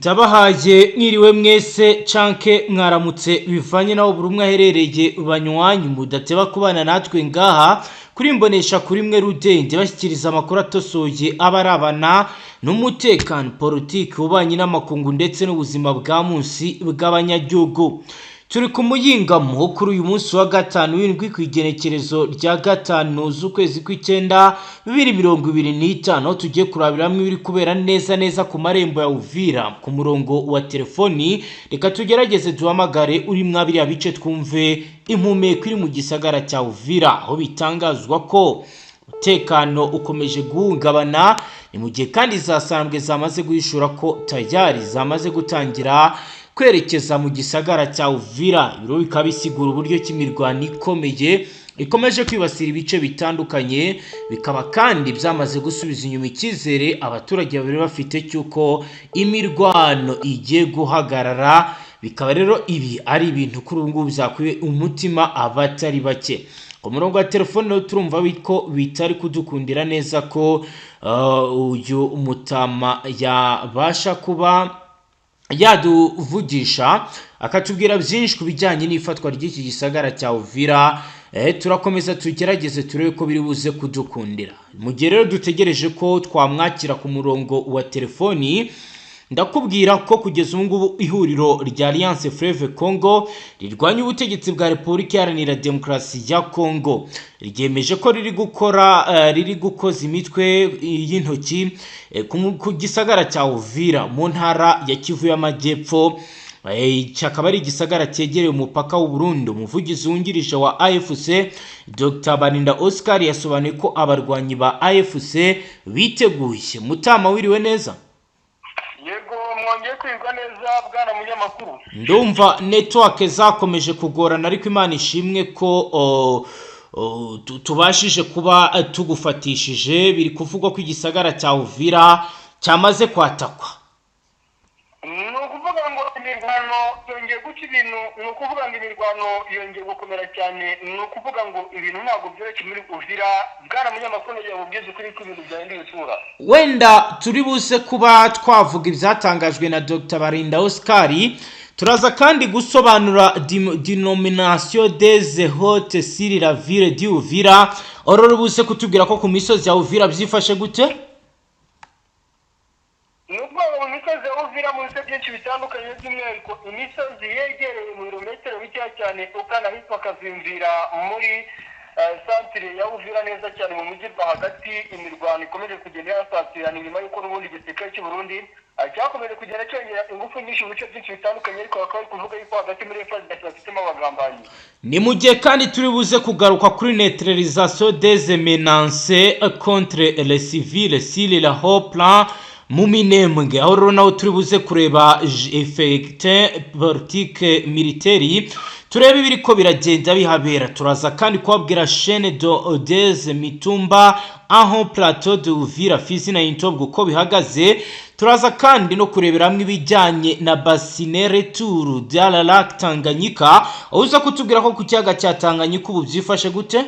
Ndabahaye mwiriwe mwese canke mwaramutse, bivanye naho buri umwe aherereye. Banywanyi mudateba kubana natwe ngaha kuri Mbonesha kuri mwe rudende, bashyikiriza amakuru atosoye aba arabana n'umutekano, politiki, ububanyi n'amakungu ndetse n'ubuzima bwa munsi bw'abanyagihugu. Turi ku muyingamo kuri uyu munsi wa gatanu w'indwi, ku igenekerezo rya 5 z'ukwezi kw'icyenda 2025, aho tugiye kurabira hamwe ibiri kubera neza neza ku marembo ya Uvira. Ku murongo wa telefoni, reka tugerageze duhamagare uri mwa biriya bice, twumve impumeko iri mu gisagara cya Uvira, aho bitangazwa ko umutekano ukomeje guhungabana. Ni mu gihe kandi zasambwe zamaze guhishura ko tayari zamaze gutangira kwerekeza mu gisagara cya Uvira. Ibiro bikaba bisigura uburyo ki imirwano ikomeye ikomeje kwibasira ibice bitandukanye, bikaba kandi byamaze gusubiza inyuma icyizere abaturage bari bafite cy'uko imirwano igiye guhagarara. Bikaba rero ibi ari ibintu kuri ubu ngubu byakwiye umutima abatari bake. Ku murongo wa telefone rero turumva ko bitari kudukundira neza ko uyu mutama yabasha kuba yaduvugisha akatubwira byinshi ku bijyanye n'ifatwa ry'iki gisagara cya Uvira. Turakomeza tugerageze turebe ko biri buze kudukundira. Mu gihe rero dutegereje ko twamwakira ku murongo wa telefoni, ndakubwira ko kugeza ubu ngubu ihuriro rya Alliance Fleuve Congo rirwanya ubutegetsi bwa Repubulika Iharanira Demokarasi ya Congo ryemeje ko riri gukora riri gukoza imitwe y'intoki ku gisagara cya Uvira mu ntara ya Kivu y'Amajyepfo. Iki akaba ari igisagara cyegereye umupaka w'u Burundi. Umuvugizi wungirije wa AFC, Dr Barinda Oscar, yasobanuye ko abarwanyi ba AFC biteguye. Mutama, wiriwe neza? Yego, mwongeye kwirirwa neza, bwana munyamakuru. Ndumva network zakomeje kugorana, ariko Imana ishimwe ko tubashije kuba tugufatishije. Biri kuvugwa ko igisagara cya Uvira cyamaze kwatakwa. Ni ukuvuga ngo imirwano yongeye guca ibintu, ni ukuvuga ngo imirwano yongeye gukomera cyane, ni ukuvuga ngo ibintu ntabwo byoroshye muri Uvira, bwana munyamakuru. Nagira ngo ubwize ukuri ko ibintu byahinduye isura. Wenda turi buze kuba twavuga ibyatangajwe na Dr Barinda Oscar. Turaza kandi gusobanura denomination des hautes sur la ville d'Uvira. Aurore, buze kutubwira ko ku misozi ya Uvira byifashe gute? Ni ukuvuga ngo mu misozi ya Uvira, mu bice byinshi bitandukanye, by'umwihariko imisozi yegereye mu birometero bikeya cyane ugana ahitwa Kazimvira muri santire ya Uvira, neza cyane mu mujyi rwagati, imirwano ikomeje kugenda yasatirana nyuma y'uko n'ubundi igisirikare cy'u Burundi cyakomeje kugenda cyongera ingufu nyinshi mu bice byinshi bitandukanye, ariko bakaba bari kuvuga yuko hagati muri FARDC bafitemo abagambanyi. Ni mu gihe kandi turi buze kugaruka kuri neutralisation des menaces contre les civils sur la haut plan mu Minembwe, aho rero naho turi buze kureba effect politique militaire, turebe ibiriko biragenda bihabera. Turaza kandi kubabwira chaîne de des Mitumba aho plateau de Uvira, Fizi na Intobwe uko bihagaze. Turaza kandi no kurebera hamwe ibijyanye na bassin retour de la lac Tanganyika, aho uza kutubwira ko ku kiyaga cya Tanganyika ubu byifashe gute?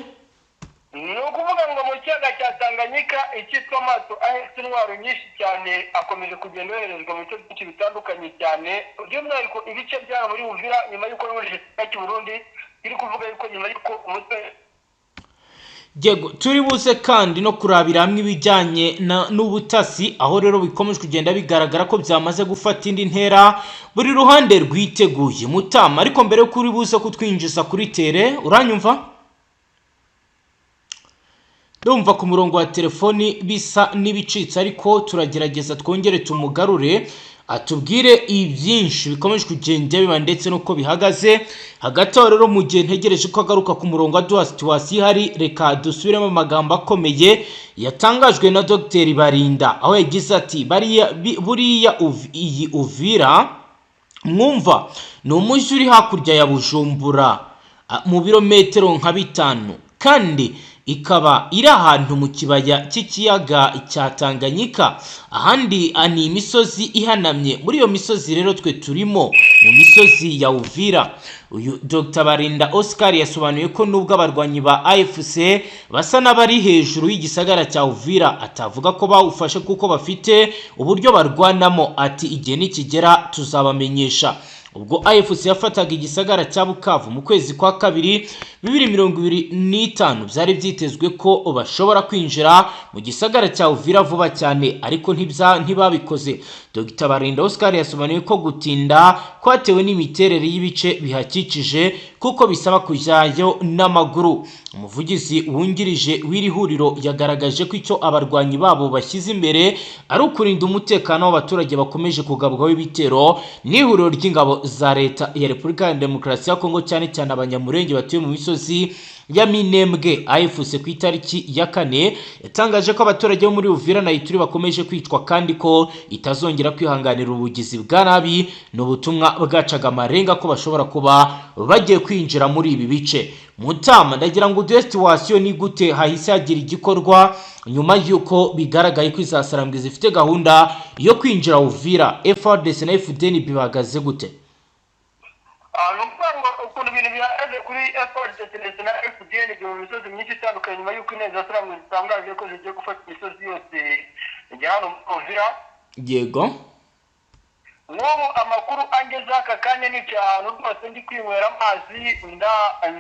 Ni ukuvuga ngo mu kiyaga cya Tanganyika, icyitwa amato ahetse intwaro nyinshi cyane akomeje kugenda yoherezwa mu bice byinshi bitandukanye cyane, by'umwihariko ibice byaba muri Uvira, nyuma y'uko n'ubundi igisirikare cy'u Burundi kiri kuvuga yuko nyuma y'uko umutwe Yego, turi buze kandi no kurabira hamwe ibijyanye n'ubutasi, aho rero bikomeje kugenda bigaragara ko byamaze gufata indi ntera, buri ruhande rwiteguye. Mutama, ariko mbere yo uri buze kutwinjiza kuri terrain, uranyumva? Ndumva ku murongo wa telefoni bisa n'ibicitse, ariko turagerageza twongere tumugarure, atubwire ibyinshi bikomeje kugenda biba ndetse n'uko bihagaze. Hagati aho rero, mu gihe ntegereje ko agaruka ku murongo aduha situation ihari, reka dusubiremo amagambo akomeye yatangajwe na Dr Barinda, aho yagize ati: "Buriya iyi Uvira mwumva ni umujyi uri hakurya ya Bujumbura mu birometero nka 5, kandi Ikaba iri ahantu mu kibaya cy'ikiyaga cya Tanganyika, ahandi ni imisozi ihanamye. Muri iyo misozi rero twe turimo mu misozi ya Uvira. Uyu Dr Barinda Oscar yasobanuye ko nubwo abarwanyi ba AFC basa n'abari hejuru y'igisagara cya Uvira, atavuga ko bawufashe kuko bafite uburyo barwanamo. Ati: "Igihe nikigera tuzabamenyesha." Ubwo AFC yafataga igisagara cya Bukavu mu kwezi kwa kabiri 2025, byari byitezwe ko bashobora kwinjira mu gisagara cya Uvira vuba cyane, ariko ntibabikoze. Dr Barinda Oscar yasobanuye ko gutinda kwatewe n'imiterere y'ibice bihakikije, kuko bisaba kujyayo n'amaguru. Umuvugizi wungirije w'iri huriro yagaragaje ko icyo abarwanyi babo bashyize imbere ari ukurinda umutekano w'abaturage bakomeje kugabwaho ibitero n'ihuriro ry'ingabo za Leta ya Repubulika ya Demokarasi ya Kongo, cyane cyane Abanyamurenge batuye mu misozi ya Minembwe. AFC ku itariki ya 4 yatangaje ko abaturage bo muri Uvira na Ituri bakomeje kwicwa, kandi ko itazongera kwihanganira ubugizi bwa nabi. Ni ubutumwa bwacaga amarenga ko bashobora kuba bagiye kwinjira muri ibi bice. Mutama, ndagira ngo uduhe situation. Ni gute hahise hagira igikorwa nyuma y'uko bigaragaye ko izasarambwe zifite gahunda yo kwinjira Uvira? FARDC na FDNB bahagaze gute? Ni ukuvuga ngo ukuntu ibintu bihagaze kuri FARDC ndetse na FDN mu misozi myinshi itandukanye, nyuma y'uko inteko za Sarambwe zitangaje ko zigiye gufata imisozi yose ijya hano muri Uvira. Nk'ubu amakuru angeze aka kanya, nicaye ahantu rwose ndi kwinywera amazi,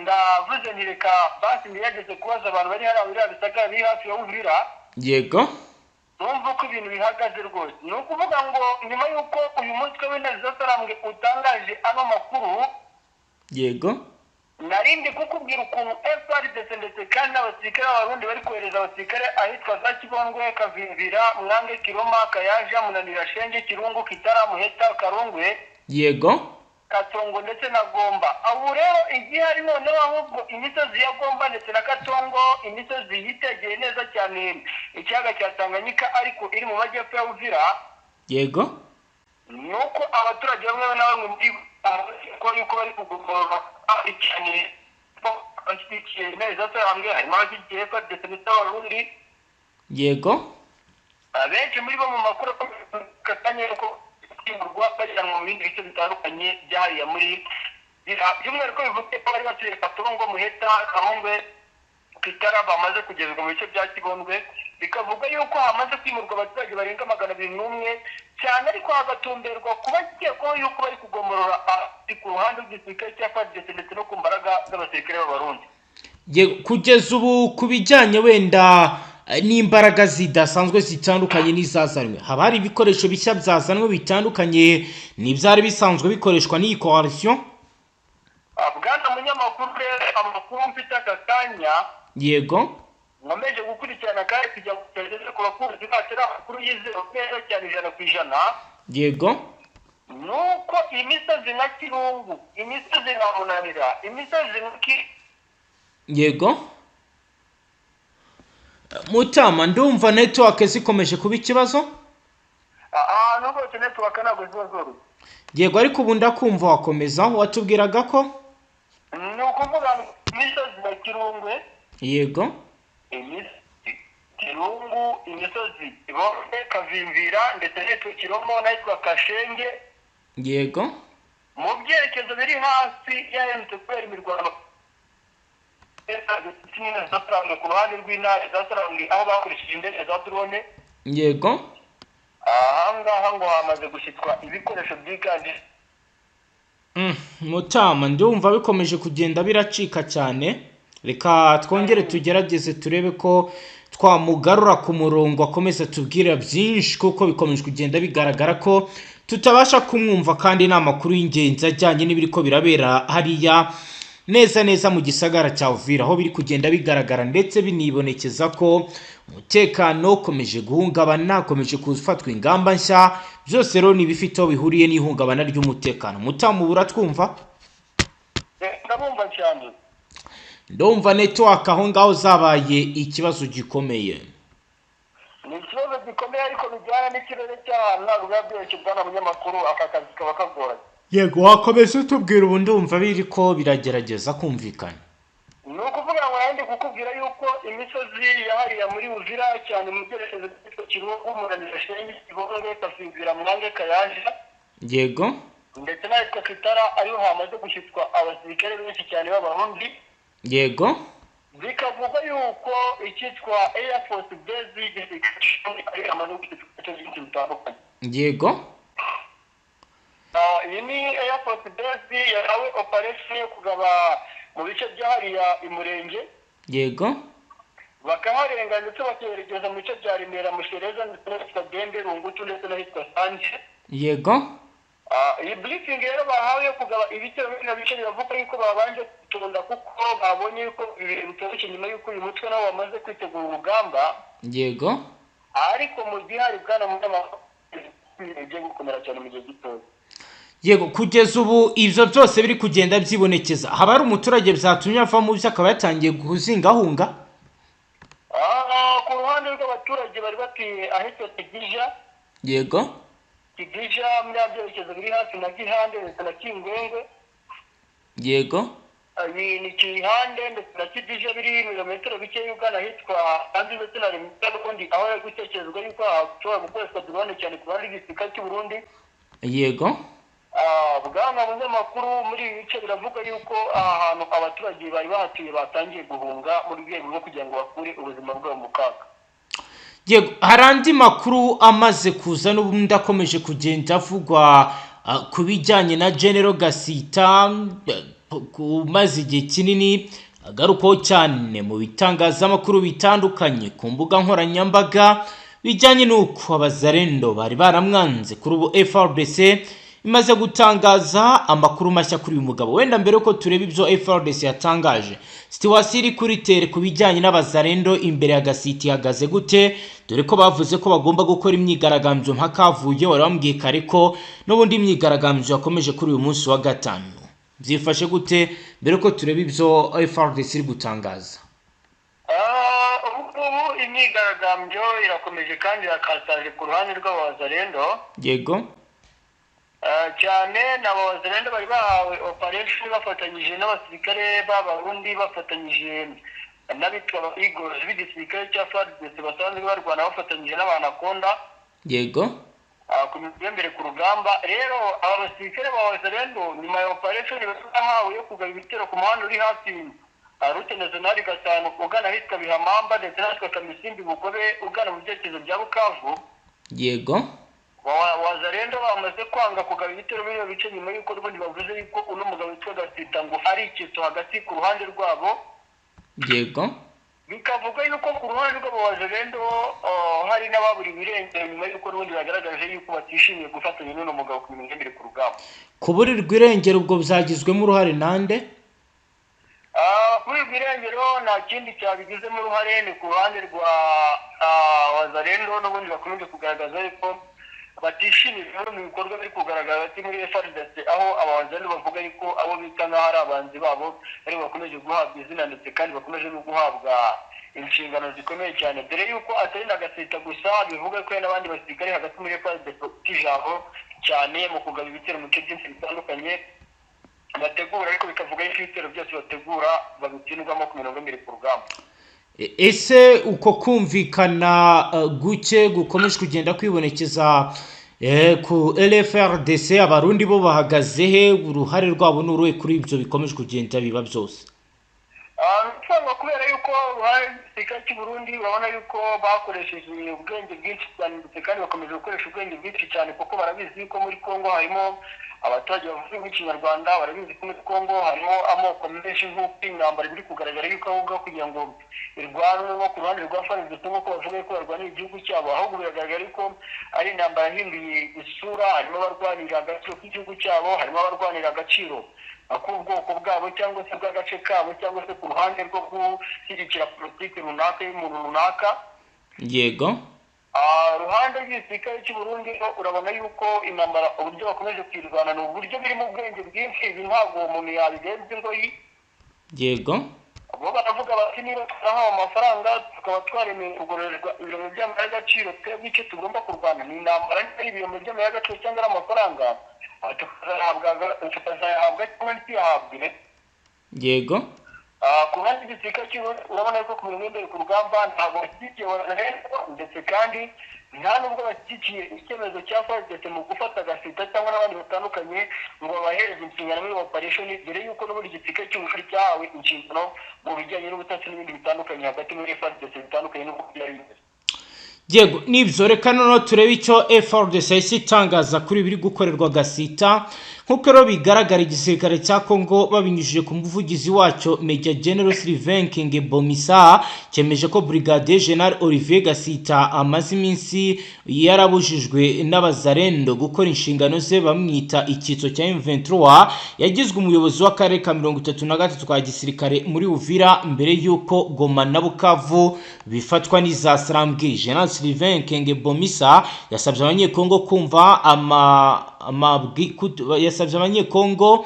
ndavuze nti: "Reka basi ngerageze kubaza abantu bari hariya biriya bisagara biri hafi ya Uvira, numva uko ibintu bihagaze rwose." Ni ukuvuga ngo nyuma y'uko uyu mutwe w'intare za Sarambwe utangaje ano makuru, narindi kukubwira ukuntu FARDC ndetse kandi n'abasirikare b'Abarundi bari kohereza abasirikare ahitwa za Kibongwe, Kavimvira, Mwange, Kiroma, Kayaja, Munanira, Shenge, Kirungu, Kitara, Muheta, Karungwe, Katongo ndetse na Gomba. Ubu rero igihari noneho ahubwo imisozi ya Gomba ndetse na Katongo, imisozi yitegeye neza cyane ikiyaga cya Tanganyika ariko iri mu majyepfo ya Uvira, ni uko abaturage bamwe na bamwe muri ko yuko bari kugomba cyane bashyigikiye intare za Sarambwe, harimo abashyigikiye FARDC ndetse n'Abarundi. Abenshi muri bo mu makuru akanya yuko kwimurwa bajyanwa mu bindi bice bitandukanye byahariya muri by'umwihariko, bivuze ko bari batuye Katongo, Muheta, Karongwe, Kitara bamaze kugezwa mu bice bya Kibondwe. Bikavuga yuko hamaze kwimurwa abaturage barenga 201 cyane, ariko hagatumberwa kuba bakekwaho yuko bari kugomorora ku ruhande rw'igisirikare cya FARDC ndetse no ku mbaraga z'abasirikare b'Abarundi. Kugeza ubu, ku bijyanye wenda n'imbaraga zidasanzwe zitandukanye n'izazanywe, haba hari ibikoresho bishya byazanwe bitandukanye n'ibyari bisanzwe bikoreshwa n'iyi coalition? Bwana munyamakuru, rero amakuru mfite aka kanya nkomeje gukurikirana kandi kugira ngo tugeze ku bakunzi bacu ari amakuru yizewe neza cyane 100%, nuko imisozi nka Kirungu, imisozi nka Munanira, imisozi nka Yego Mutama, ndumva network zikomeje kuba ikibazo. Ahantu rwose network ntabwo ziba zoroshye. Yego, ariko ubu ndakumva, wakomeza watubwiraga ko Ni ukuvuga ngo imisozi ya Kirungwe, imisozi Kirungu, imisozi Kibombe, Kavimvira ndetse n'ahitwa Kiromo n'ahitwa Kashenge, mu byerekezo biri hasi yaherutse kubera imirwano za ku ruhande rw'intare za Sarambwe, aho bakoresheje indege za drone. Ahangaha ngo hamaze gushyitwa ibikoresho byiganje Mutama, ndumva bikomeje kugenda biracika cyane. Reka twongere tugerageze turebe ko twamugarura ku murongo, akomeza tubwira byinshi, kuko bikomeje kugenda bigaragara ko tutabasha kumwumva, kandi ni amakuru y'ingenzi ajyanye n'ibiri ko birabera hariya neza neza mu gisagara cya Uvira, aho biri kugenda bigaragara ndetse binibonekeza ko umutekano ukomeje guhungabana, ukomeje gufatwa ingamba nshya. Byose rero ni ibifite aho bihuriye n'ihungabana ry'umutekano. Mutamu, uratwumva? Ndabumva cyane. Ndumva network aho ngaho zabaye ikibazo gikomeye. Ni ikibazo gikomeye, ariko bijyana n'ikirere cy'ahantu ntabwo biba byoroshye, bwana munyamakuru, aka kazi kaba kagoranye. Yego, wakomeza utubwira. Ubu ndumva biri ko biragerageza kumvikana. Ni ukuvuga ngo nari Nari ndi kukubwira yuko imisozi yahariya muri Uvira cyane mu byerekezo byitwa Kirungu, Muramira, Shengi, Kibonge, Kasinzira, Mwange, Kayanja, Yego. Ndetse n'ahitwa Kitara ariho hamaze gushyitswa abasirikare benshi cyane b'Abarundi. Yego. Bikavugwa yuko icyitwa Air Force Base y'igisirikare ari hamaze gushyitswa ibice byinshi bitandukanye. Yego. Iyi ni Air Force Base yahawe operation yo kugaba mu bice byahariya Imurenge. Yego. Bakaharenga ndetse bakerekeza mu bice bya Remera, Mushereza, ndetse n'ahitwa Bembe, Rungutu, ndetse n'ahitwa Sanje. Yego. Iyi briefing rero bahawe yo kugaba ibitero muri bino bice biravuga yuko babanje kutonda kuko babonye yuko ibintu bitoroshye nyuma y'uko uyu mutwe nawo wamaze kwitegura urugamba. Yego. Ariko mu gihari, bwana munyamakuru, bigiye gukomera cyane mu gihe gitoya. Yego, kugeza ubu ibyo byose biri kugenda byibonekeza, haba hari umuturage byatumye ava mu byo akaba yatangiye kuzingahunga? Ku ruhande rw'abaturage bari batuye ahitwa Kigija. Yego. Kigija muri bya byerekezo biri hafi na Gihande ndetse na Kingwengwe. Yego. Ni Kihande ndetse na Kigija biri ibirometero bike ugana ahitwa Hanze ndetse na Remera, n'ubundi aho hari gutekerezwa yuko hashobora gukoreshwa drone cyane ku ruhande rw'igisirikare cy'u Burundi. Yego. Bwana munyamakuru, muri ibi bice biravuga yuko aha hantu abaturage bari bahatuye batangiye guhunga mu rwego rwo kugira ngo bakure ubuzima bwabo mu kaga. Yego, hari andi makuru amaze kuza n'ubundi akomeje kugenda avugwa ku bijyanye na General Gasita, umaze igihe kinini agarukwaho cyane mu bitangazamakuru bitandukanye, ku mbuga nkoranyambaga, bijyanye n'uko Abazarendo bari baramwanze. Kuri ubu FARDC imaze gutangaza amakuru mashya kuri uyu mugabo. Wenda mbere yuko tureba ibyo FARDC yatangaje, situation iri kuri terrain ku bijyanye n'Abazarendo imbere ya Gasiti ihagaze gute? Dore ko bavuze ko bagomba gukora imyigaragambyo mpaka havuye. Wari wambwiye kare ko n'ubundi imyigaragambyo yakomeje kuri uyu munsi wa gatanu. Byifashe gute mbere ko tureba ibyo FARDC iri gutangaza? Ubu ngubu imyigaragambyo irakomeje kandi irakataje ku ruhande rw'Abazarendo. Yego. Cyane ni Abazarendo bari bahawe operation bafatanyije n'abasirikare b'Abarundi, bafatanyije n'abitwa Eagles b'igisirikare cya FARDC basanzwe barwana bafatanyije n'Abanakonda. Yego. Ku mbere ku rugamba rero, aba basirikare ba Wazalendo nyuma ya operation bahawe yo kugaba ibitero ku muhanda uri hafi route nationale 5 ugana ahitwa Bihamamba ndetse n'ahitwa Kamisimbi Bugobe ugana mu byerekezo bya Bukavu, Yego. Wazalendo bamaze kwanga kugaba ibitero muri ibyo bice nyuma y'uko n'ubundi bavuze yuko uno mugabo witwa Gasita ngo ari icyitso hagati ku ruhande rwabo. Yego. Bikavuga yuko ku ruhande rw'Abawazalendo hari n'ababuriwe irengero nyuma y'uko n'ubundi bagaragaje yuko batishimiye gufatanya n'uno mugabo ku mirimo imbere ku rugamba. Kuburirwa irengero ubwo byagizwemo uruhare nande? Kuburirwa irengero nta kindi cyabigizemo uruhare, ni ku ruhande rwa Wazalendo n'ubundi bakomeje kugaragaza yuko batishimiye bimwe mu bikorwa biri kugaragara hagati muri FARDC, aho Abawazalendo bavuga yuko abo bita nk'aho ari abanzi babo aribo bakomeje guhabwa izina ndetse kandi bakomeje no guhabwa inshingano zikomeye cyane, dore yuko atari na Gasita gusa, bivuga ko hari n'abandi basirikare hagati muri FARDC bafite ijambo cyane mu kugaba ibitero mu bice byinshi bitandukanye bategura, ariko bikavuga yuko ibitero byose bategura babitsindwamo ku mirongo imbere ku rugamba. Ese uko kumvikana guke gukomeje kugenda kwibonekeza ku LFRDC, Abarundi bo bahagaze he? Uruhare rwabo ni uruhe kuri ibyo bikomeje kugenda biba byose? Usanga kubera yuko uruhare rw'igisirikare cy'u Burundi, urabona yuko bakoresheje ubwenge bwinshi cyane ndetse kandi bakomeje gukoresha ubwenge bwinshi cyane, kuko barabizi yuko muri Congo harimo abaturage bavuga nk'Ikinyarwanda, barabizi ko muri Congo harimo amoko menshi, nk'uko intambara biri kugaragara yuko ahubwo kugira ngo irwanwe nko ku ruhande rwa FARDC nk'uko bavuga yuko barwanira igihugu cyabo, ahubwo biragaragara yuko ari intambara yahinduye isura. Harimo abarwanira agaciro k'igihugu cyabo, harimo abarwanira agaciro k'ubwoko bwabo cyangwa se bw'agace kabo, cyangwa se ku ruhande rwo gushyigikira politiki runaka y'umuntu runaka. Yego. Ruhande rw'igisirikare cy'u Burundi urabona yuko intambara uburyo bakomeje kuyirwana ni uburyo burimo ubwenge bwinshi. Ibi ntabwo uwo muntu yabigenza ingoyi. Yego. Bo baravuga bati niba twarahawe amafaranga tukaba twaremeye kugororerwa ibirombe by'amabuye y'agaciro, twebwe icyo tugomba kurwana ni intambara. Niba ari ibirombe by'amabuye y'agaciro cyangwa ari amafaranga, tukazayahabwa cyangwa ntiyahabwe. Yego. Ku ruhande rw'igisirikare cy'Uburundi urabona ko ku mirongo y'imbere ku rugamba ntabwo bashyigikiye Wazalendo, ndetse kandi nta nubwo bashyigikiye icyemezo cya FARDC mu gufata Gasita cyangwa n'abandi batandukanye ngo babahereze inshingano muri operation, dore yuko n'ubundi igisirikare cy'Uburundi cyahawe inshingano mu bijyanye n'ubutasi n'ibindi bitandukanye hagati muri FARDC bitandukanye n'uko byari bimeze. Yego, nibyo. Reka noneho turebe icyo FARDC yahise itangaza kuri biri gukorerwa Gasita. Nk'uko rero bigaragara, igisirikare cya Congo babinyujije ku muvugizi wacyo Major General Sylvain Ekenge Bomisa cyemeje ko Brigadier General Olivier Gasita amaze iminsi yarabujijwe n'abazarendo gukora inshingano ze, bamwita icyitso cya M23, yagizwe umuyobozi w'akarere ka 33 ka gisirikare muri Uvira mbere y'uko Goma na Bukavu bifatwa n'iza Sarambwe. General Sylvain Ekenge Bomisa yasabye abanyekongo kumva ama amabwi yasabye abanyekongo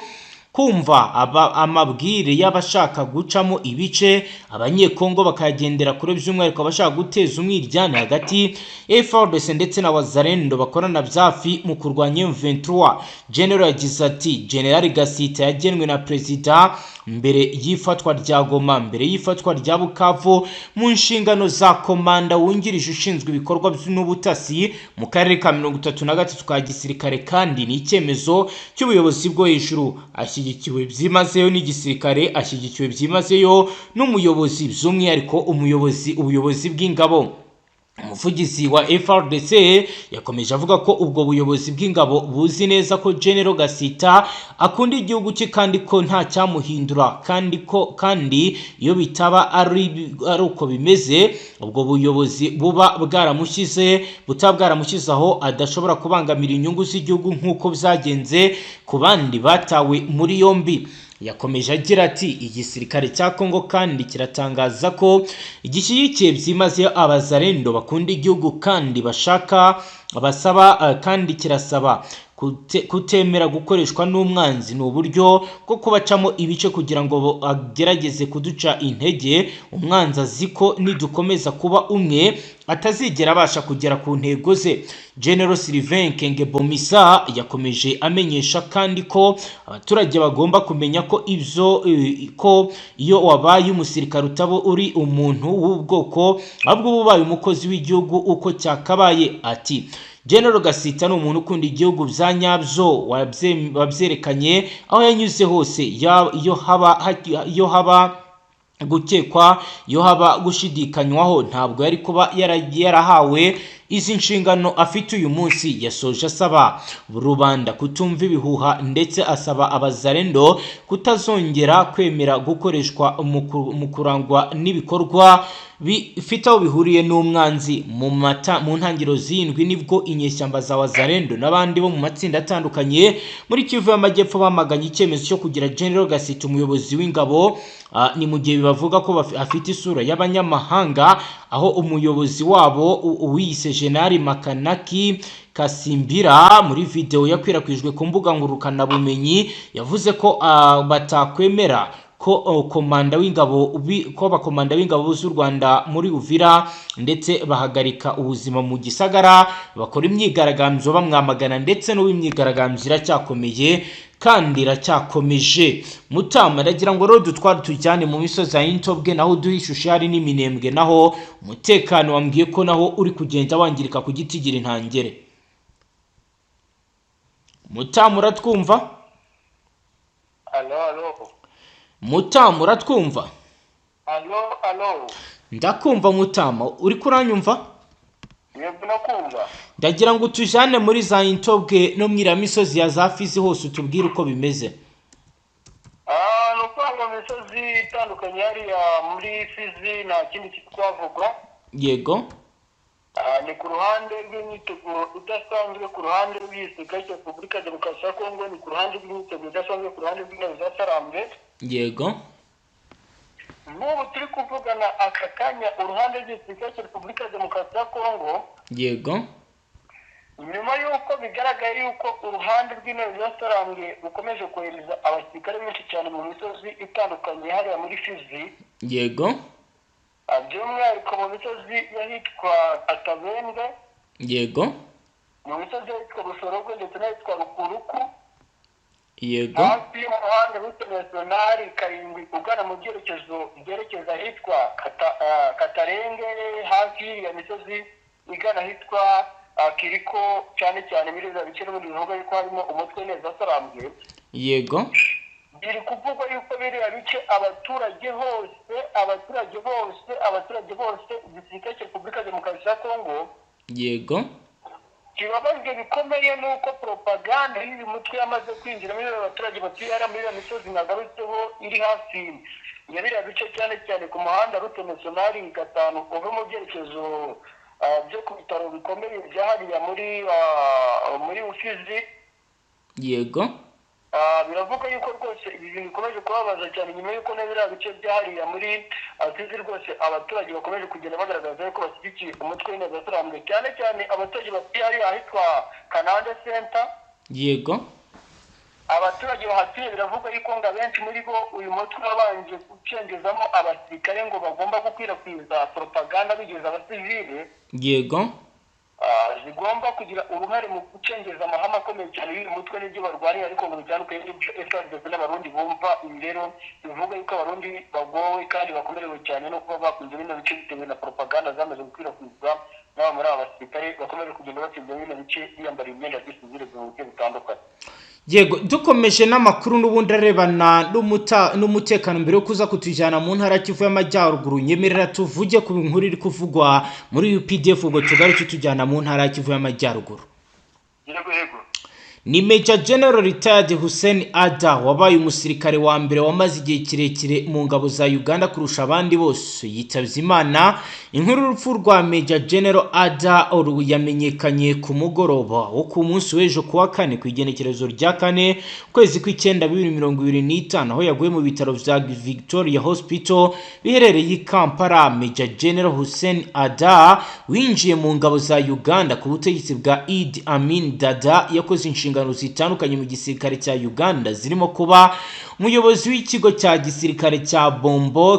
kumva amabwire y'abashaka gucamo ibice abanyekongo bakayagendera kure, by'umwihariko abashaka guteza umwiryane hagati ya FARDC ndetse na Wazalendo bakorana byafi mu kurwanya M23. General yagize ati: "General Gasita yagenwe na Perezida mbere y'ifatwa rya Goma, mbere y'ifatwa rya Bukavu, mu nshingano za komanda wungirije ushinzwe ibikorwa n'ubutasi mu karere ka 33 ka gisirikare, kandi ni icyemezo cy'ubuyobozi bwo hejuru. Ashyigikiwe byimazeyo n'igisirikare, ashyigikiwe byimazeyo n'umuyobozi, by'umwihariko umuyobozi ubuyobozi bw'ingabo." Umuvugizi wa FARDC yakomeje avuga ko ubwo buyobozi bw'ingabo buzi neza ko General Gasita akunda igihugu cye kandi ko nta cyamuhindura, kandi ko kandi iyo bitaba ari uko bimeze, ubwo buyobozi buba bwaramushyize butaba bwaramushyize aho adashobora kubangamira inyungu z'igihugu nk'uko byagenze ku bandi batawe muri yombi. Yakomeje agira ati: "Igisirikare cya Congo kandi kiratangaza ko gishyigikiye byimazeyo abazarendo bakunda igihugu kandi bashaka basaba kandi kirasaba kutemera gukoreshwa n'umwanzi. Ni uburyo bwo kubacamo ibice kugira ngo agerageze kuduca intege. Umwanzi azi ko nidukomeza kuba umwe atazigera abasha kugera ku ntego ze." General Sylvain Ekenge Bomisa yakomeje amenyesha kandi ko abaturage bagomba kumenya ko ibyo ko iyo wabaye umusirikare utaba uri umuntu w'ubwoko, ahubwo uba ubaye umukozi w'igihugu uko cyakabaye. Ati: "General Gasita ni umuntu ukunda igihugu bya nyabyo, wabyerekanye aho yanyuze hose. Iyo haba gukekwa, iyo haba gushidikanywaho, ntabwo yari kuba yarahawe izi nshingano afite uyu munsi." Yasoje asaba rubanda kutumva ibihuha, ndetse asaba abazarendo kutazongera kwemera gukoreshwa mu kurangwa n'ibikorwa bifite aho bihuriye n'umwanzi. Mu ntangiriro z'indwi nibwo inyeshyamba za Wazarendo n'abandi bo mu matsinda atandukanye muri Kivu y'Amajyepfo bamaganye icyemezo cyo kugira General Gasita umuyobozi w'ingabo. Ni mu gihe bavuga ko afite isura y'abanyamahanga, aho umuyobozi wabo uwiyise General Makanaki Kasimbira muri video yakwirakwijwe ku mbuga ngurukanabumenyi yavuze ko batakwemera ko komanda w'ingabo ko abakomanda b'ingabo z'u Rwanda muri Uvira, ndetse bahagarika ubuzima mu gisagara, bakora imyigaragambyo bamwamagana, ndetse n'ubu imyigaragambyo iracyakomeye kandi iracyakomeje. Mutama, ndagira ngo rero dutware tujyane mu misozi ya Intobwe, naho uduhe ishusho hari n'iminembwe, naho umutekano wambwiye ko naho uri kugenda wangirika ku giti gira intangere. Mutama, uratwumva? Alo, alo. Mutama, uratwumva? Alo, alo. Ndakumva Mutama, uri kuranyumva? Yego, nakumva. Ndagira ngo utujyane muri za Intobwe no mu iriya misozi ya za Fizi hose, utubwire uko bimeze. Ni ukuvuga ngo mu misozi itandukanye hariya muri Fizi nta kindi twavuga. Ni ku ruhande rw'imyiteguro idasanzwe ku ruhande rw'igisirikare cya Repubulika ya Demokarasi ya Kongo, ni ku ruhande rw'imyiteguro idasanzwe ku ruhande rw'ingabo za Sarambwe. N'ubu turi kuvugana aka kanya, uruhande rw'igisirikare cya Repubulika ya Demokarasi ya Kongo, nyuma y'uko bigaragaye y'uko uruhande rw'intebe za Sarambwe rukomeje kohereza abasirikare benshi cyane mu misozi itandukanye hariya muri Fizi, by'umwihariko mu misozi y'ahitwa Atabende, mu misozi y'ahitwa Busorogwe ndetse n'ahitwa Rukuruku. Yego. Hafi y'umuhanda route nationale 7 ugana mu byerekezo byerekeza ahitwa Katarenge, hafi y'iriya misozi igana ahitwa Kiriko, cyane cyane muri biriya bice n'ubundi bivuga yuko harimo umutwe neza sarambwe. Yego. Biri kuvugwa yuko biriya bice abaturage bose igisirikare cya Repubulika Demokarasi ya Kongo Yego. kibabajwe bikomeye nuko propaganda y'uyu mutwe yamaze kwinjira muri biriya baturage batuye hariya muri iriya misozi nagarutseho iri hafi ya biriya bice, cyane cyane ku muhanda route nationale 5 uva mu byerekezo byo ku bitaro bikomeye bya hariya muri Ufizi. Yego. Biravuga yuko rwose ibi bintu bikomeje kubabaza cyane nyuma y'uko na biriya bice bya hariya muri Fizi rwose abaturage bakomeje kugenda bagaragaza yuko bashyigikiye umutwe w'interahamwe, cyane cyane abaturage batuye hariya ahitwa Kanande Center. Yego. Abaturage bahatuye biravuga yuko ngo abenshi muri bo uyu mutwe wabanje gucengezamo abasirikare ngo bagomba gukwirakwiza propaganda bigeza abasivile. Yego. Zigomba kugira uruhare mu gucengeza amahame akomeye cyane y'uyu mutwe n'ibyo barwaniye, ariko ngo bitandukanye n'ibyo FARDC n'Abarundi bumva. Ibi rero bivuga yuko Abarundi bagowe kandi bakomerewe cyane no kuba bakunze bino bice bitewe na propaganda zamaze gukwirakwizwa n'aba muri aba basirikare bakomeje kugenda batsinda bino bice biyambara imyenda ya gisivile mu buryo butandukanye. Yego, dukomeje n'amakuru n'ubundi arebana n'umutekano mbere yo kuza kutujyana mu ntara Kivu y'Amajyaruguru, nyemerera tuvuge ku nkuru iri kuvugwa muri UPDF, ubwo tugaruke tujyana mu ntara Kivu y'Amajyaruguru. Yego yego. Ni Major General Retired Hussein Ada wabaye umusirikare wa mbere wamaze igihe kirekire mu ngabo za Uganda kurusha abandi bose yitabye Imana. Inkuru y'urupfu rwa Major General Ada yamenyekanye ku mugoroba wo ku munsi w'ejo kuwa kane ku igenekerezo rya 4 kwezi kw'icyenda 2025, aho yaguye mu bitaro vya Victoria Hospital biherereye i Kampala. Major General Hussein Ada winjiye mu ngabo za Uganda ku butegetsi bwa Idi Amin Dada, yakoze inshingano zitandukanye mu gisirikare cya Uganda, zirimo kuba umuyobozi w'ikigo cya gisirikare cya Bombo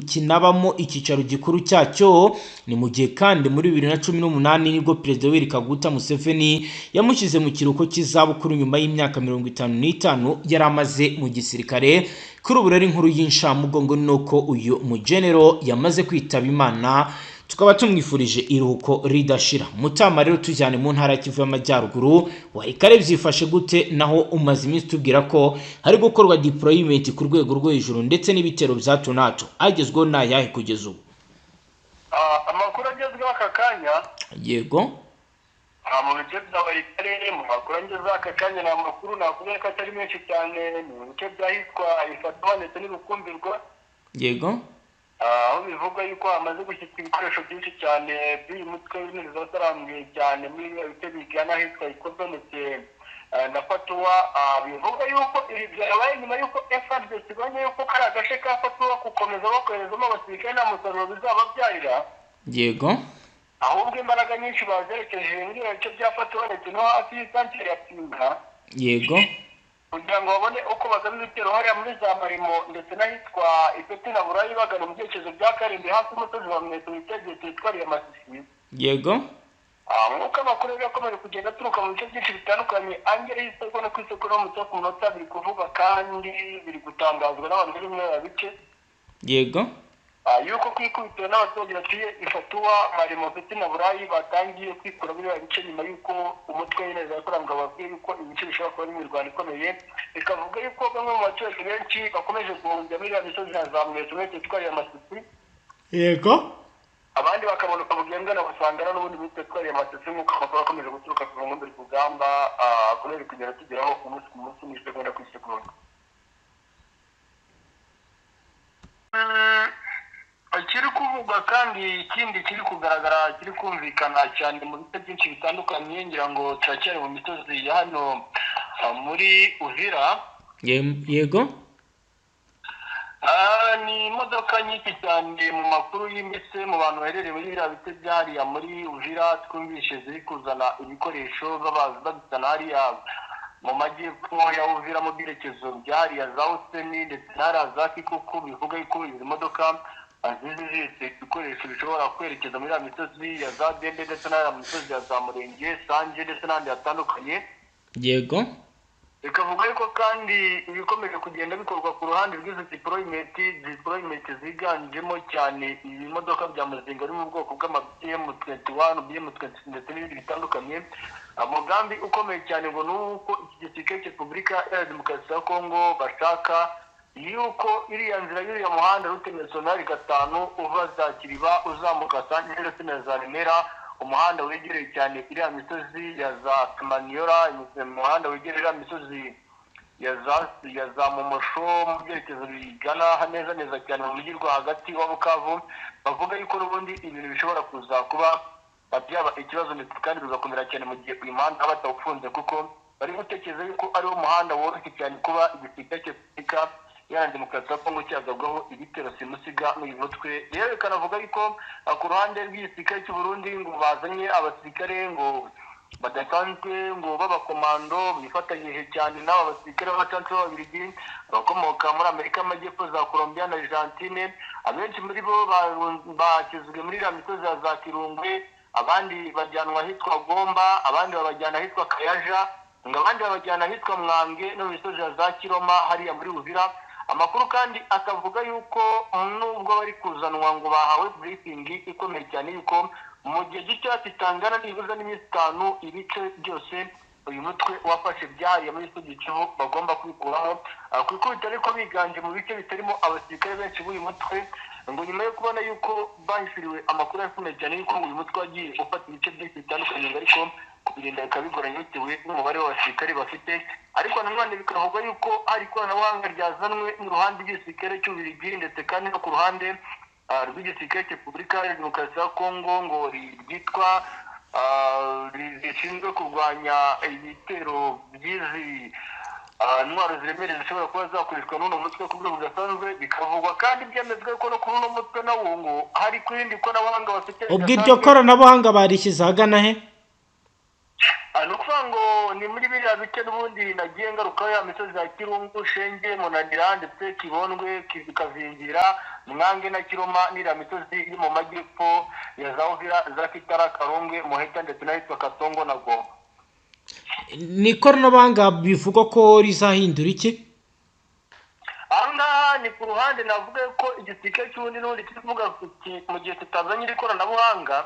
kinabamo icyicaro gikuru cyacyo. Ni mu gihe kandi muri 2018 nibwo Perezida Yoweri Kaguta Museveni yamushyize mu kiruhuko cy'izabukuru nyuma y'imyaka 55 yari amaze mu gisirikare. Kuri ubu rero inkuru y'inshamugongo nuko uyu mugenero yamaze kwitaba Imana, tukaba tumwifurije iruhuko ridashira. Mutama rero tujyane mu ntara Kivu y'Amajyaruguru, Walikale byifashe gute naho umaze iminsi tubwira ko hari gukorwa deployment ku rwego rwo hejuru ndetse n'ibitero bya Tonato agezweho n'ayahe kugeza ubu? Amakuru agezweho aka kanya. Yego. Mu bice bya Walikale, mu makuru agezweho aka kanya ni amakuru nakuvuga ko atari menshi cyane, ni mu bice byahitwa Ifatwa ndetse n'Urukumbirwa. Yego. Aho bivugwa yuko hamaze gushyirwa ibikoresho byinshi cyane by'uyu mutwe w'interahamwe cyane muri biriya bice bigana ahitwa Ikobe ndetse na Fatuwa. Bivugwa yuko ibi byabaye nyuma y'uko FARDC ibonye yuko kari agace ka Fatuwa gukomeza bakoherezamo abasirikare nta musaruro bizababyarira. Yego. Ahubwo imbaraga nyinshi bazerekeje muri biriya bice bya Fatuwa ndetse no hafi y'isantere ya Pinga. Yego. Kugira ngo babone uko bagaba ibitero hariya muri za Marimo ndetse n'ahitwa Ipeti na Burayi bagana mu byerekezo bya Karimbi hafi y'umusozi wa Mweto witegeye teritwari ya Masisi. Yego. Nk'uko amakuru rero akomeje kugenda aturuka mu bice byinshi bitandukanye angera y'isoko no ku isoko no mu ku munota biri kuvugwa kandi biri gutangazwa n'abantu bari muri aba bice. Yego. Yuko kwikubitira n'abaturage batuye Ifatuwa, Marimo ndetse na Burayi batangiye kwikura muri biriya bice nyuma y'uko umutwe w'interahamwe bababwiye yuko ibice bishobora kuba imirwano ikomeye, bikavuga yuko bamwe mu baturage benshi bakomeje guhungira muri iriya misozi ya za Mweto muri teritwari ya Masisi. Yego. Abandi bakamanuka Bugembwe na Busangara n'ubundi muri teritwari ya Masisi, nk'uko amakuru akomeje guturuka ku nkombe rugamba akomeje kugenda tugeraho umunsi ku munsi n'isegonda ku isegonda. Kiri kuvugwa kandi ikindi kiri kugaragara kiri kumvikana cyane mu bice byinshi bitandukanye, ngira ngo turacyari mu misozi ya hano muri Uvira. Yego. Ni imodoka nyinshi cyane mu makuru yimbitse mu bantu baherereye muri biriya bice byahariya muri Uvira twumvishe ziri kuzana ibikoresho babizana hariya mu majyepfo ya Uvira mu byerekezo byahariya za Useni ndetse n'ahariya za Kikuku. Bivuga yuko izi modoka zizi zihetse ibikoresho bishobora kwerekeza muri ya misozi ya za Dende ndetse n'ahariya misozi ya za Murenge, Sanje ndetse n'ahandi hatandukanye. Yego. Bikavuga yuko kandi ibikomeje kugenda bikorwa ku ruhande rw'izo deployment ziganjemo cyane ibimodoka bya muzinga biri mu bwoko bw'ama BM21, BM20 ndetse n'ibindi bitandukanye. Umugambi ukomeye cyane ngo ni uko iki gisirikare cya Repubulika Iharanira Demokarasi ya Kongo bashaka yuko iriya nzira y'uriya muhanda route nationale 5 uva za Kiriba uzamuka Sange ndetse na za Remera, umuhanda wegereye cyane iriya misozi ya za Kamaniyora, umuhanda wegereye iriya misozi ya za Momosho mu byerekezo bigana neza neza cyane mu mujyi rwagati wa Bukavu, bavuga yuko n'ubundi ibintu bishobora kuza kuba byaba ikibazo ndetse kandi bigakomera cyane mu gihe uyu muhanda batawufunze, kuko bari gutekereza yuko ariwo muhanda woroshye cyane kuba igisirikare cya Repubulika Iharanira Demokarasi ya Kongo cyagabwaho ibitero simusiga n'uyu mutwe. Rero bikanavuga yuko ku ruhande rw'igisirikare cy'u Burundi ngo bazanye abasirikare ngo badasanzwe ngo b'abakomando bifatanyije cyane n'aba basirikare b'abacansi b'Ababiligi abakomoka muri Amerika y'Amajyepfo, za Colombia na Argentine. Abenshi muri bo bashyizwe muri iriya misozi ya za Kirungwe, abandi bajyanwa ahitwa Gomba, abandi babajyana ahitwa Kayaja, ngo abandi babajyana ahitwa Mwange no mu misozi ya za Kiroma hariya muri Uvira. Amakuru kandi akavuga yuko nubwo bari kuzanwa ngo bahawe briefing ikomeye cyane yuko mu gihe gitoya kitangana nibuza n'iminsi 5 ibice byose uyu mutwe wafashe byahariye muri Sud Kivu bagomba kwikuraho. Ku ikubitiro ariko biganje mu bice bitarimo abasirikare benshi b'uyu mutwe, ngo nyuma yo kubona yuko bahishuriwe amakuru akomeye cyane yuko uyu mutwe wagiye ufata ibice byinshi bitandukanye, ngo ariko kubirinda bikaba bigoranye bitewe n'umubare w'abasirikare bafite. Ariko nanone bikavugwa yuko hari ikoranabuhanga ryazanwe n'uruhande rw'igisirikare cy'Ububiligi ndetse kandi no ku ruhande rw'igisirikare cya Repubulika Iharanira Demokarasi ya Kongo ngo ryitwa rishinzwe kurwanya ibitero by'izi intwaro ziremereye zishobora kuba zakoreshwa n'uno mutwe ku rwego rudasanzwe. Bikavugwa kandi byemezwa ko no kuri uno mutwe nawo ngo hari ku rindi koranabuhanga bafite Ubwo iryo koranabuhanga barishyize ahagana he? Ni ukuvuga ngo ni muri biriya bice n'ubundi nagiye ngarukaho, ya misozi ya Kirungu, Shenge, Munanira ndetse Kibondwe, Kazingira, Mwange na Kiroma, n'iriya misozi iri mu majyepfo ya za Uvira, za Kitara, Karongwe, Muheta ndetse n'ahitwa Katongo na Goma. Ni ikoranabuhanga bivugwa ko rizahindura iki? Aha ngaha ni ku ruhande navuga ko igisirikare cy'ubundi n'ubundi kiri kuvuga mu gihe tutazanye iri koranabuhanga,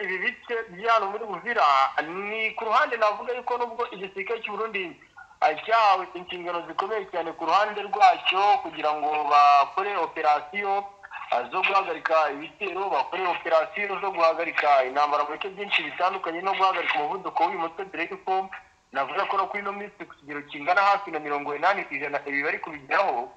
ibi bice byano muri Uvira. Ni ku ruhande navuga yuko nubwo igisirikare cy'u Burundi cyahawe inshingano zikomeye cyane ku ruhande rwacyo kugira ngo bakore operasiyo zo guhagarika ibitero, bakore operasiyo zo guhagarika intambara mu bice byinshi bitandukanye no guhagarika umuvuduko w'uyu mutwe, dore yuko navuga ko no kuri ino minsi ku kigero kingana hafi na 80% ibi bari kubigeraho.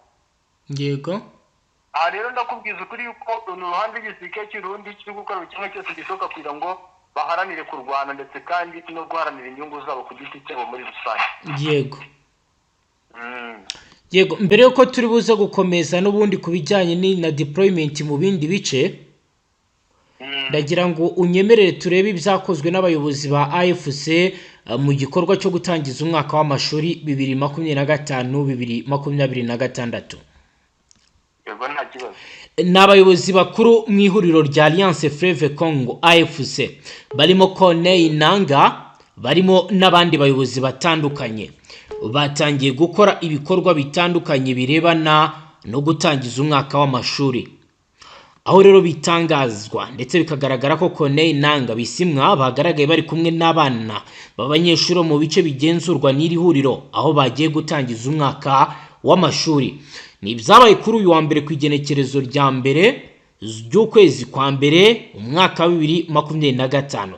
Aha rero ndakubwiza ukuri yuko ni uruhande rw'igisirikare cy'Urundi kiri gukora buri kimwe cyose gishoboka kugira ngo baharanire kurwana ndetse kandi no guharanira inyungu zabo ku giti cyabo muri rusange. Yego, mbere yuko turi buze gukomeza n'ubundi ku bijyanye na deployment mu bindi bice, ndagira ngo unyemerere turebe ibyakozwe n'abayobozi ba AFC mu gikorwa cyo gutangiza umwaka w'amashuri 2025 2026. Yego, nta kibazo. Ni abayobozi bakuru mu ihuriro rya Alliance Fleuve Congo AFC barimo Corneille Nanga, barimo n'abandi bayobozi batandukanye, batangiye gukora ibikorwa bitandukanye birebana no gutangiza umwaka w'amashuri. Aho rero bitangazwa ndetse bikagaragara ko Corneille Nanga Bisimwa bagaragaye bari kumwe n'abana b'abanyeshuri bo mu bice bigenzurwa n'iri huriro, aho bagiye gutangiza umwaka w'amashuri. Ni ibyabaye kuri uyu wa mbere ku igenekerezo rya 1 ry'ukwezi kwa mbere umwaka wa 2025,